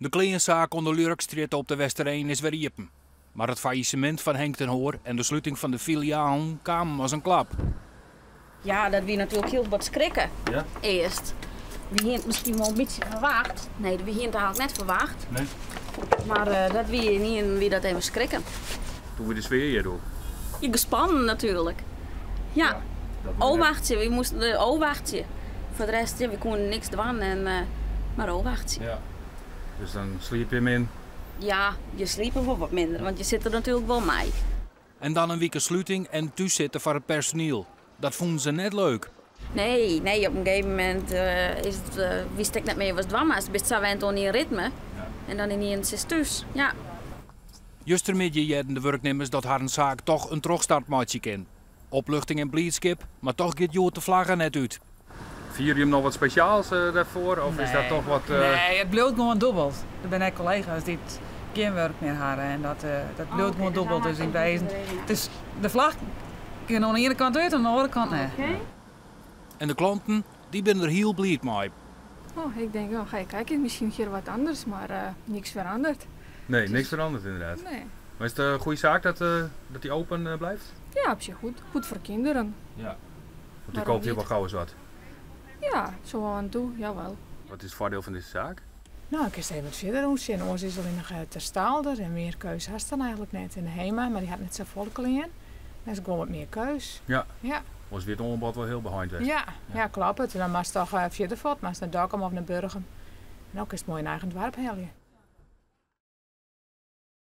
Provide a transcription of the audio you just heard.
De kleansaak oan de Ljurkstrjitte op De Westereen is wer iepen. Mar it faillissemint fan Henk ten Hoor en de sluting fan de filialen kamen as in klap. Ja, dat wie natuerlik hiel wat skrikke. Ja? Earst. We hiene it miskien wol in bytsje ferwacht. Nee, we hiene it eigentlik net ferwacht. Nee. Mar eh, dat wie ynienen wie dat even skrikken. Hoe wie de sfear hjir doe? Ja, gespannen natuerlik. Ja. Ofwachtsje, we moasten ofwachtsje. Foar de rest, ja, we koene niks dwaan en eh, mar ofwachtsje. Ja. Dus dan sliepe je min? Ja, je sliepe wol wat minder, want je sitte der natuerlik wol mei. En dan in wike sluting en thússitte foar it personiel. Dat fûnen se net leuk. Nee, nee, op in gegeven momint eh, is it, eh, witst ek net mear watst dwaan moatst. Bist sa wend oan dyn ritme. En dan ynienen sitst thús. Ja. Justermiddei hearden de wurknimmers dat harren saak toch in trochstart meitsje kin. Opluchting en bliidskip, mar toch giet hjoed de flagge net út. Fiere jim noch wat spesjaals dêrfoar of is dat toch wat. Nee, it bliuwt gewoan dûbeld. Der binne ek kollega's dy't gjin wurk mear hawwe en dat, dat bliuwt gewoan dûbeld. Dus yn wezen, it is, de flagge kin oan de iene kant út en oan de oare kant net. En de klanten, dy binne der hiel bliid mei. Oh, ik denk, oh, ga ik kijken, misschien hier wat anders, maar niks veranderd. Nee, niks veranderd inderdaad. Nee. Maar is het een goede zaak dat die open blijft? Ja, op zich goed. Goed voor kinderen. Ja. Want die koopt hier wel gauw eens wat. Ja, zo af en toe, jawel. Wat is it foardiel fan dizze saak? No, kinst even wat fierder omsjen. Oars is allinnich Ter Staalder en mear keus hast dan eigentlik net. En de Hema, mar dy hat net safolle klean. Dan is gewoan wat mear keus. Ja. Ja. Oars wie it oanbod wol hiel beheind west. Ja, ja, kloppet. En dan moatst toch fierder fuort. Moatst nei Dokkum of nei Burgum. En no kinst moai yn eigen doarp helje.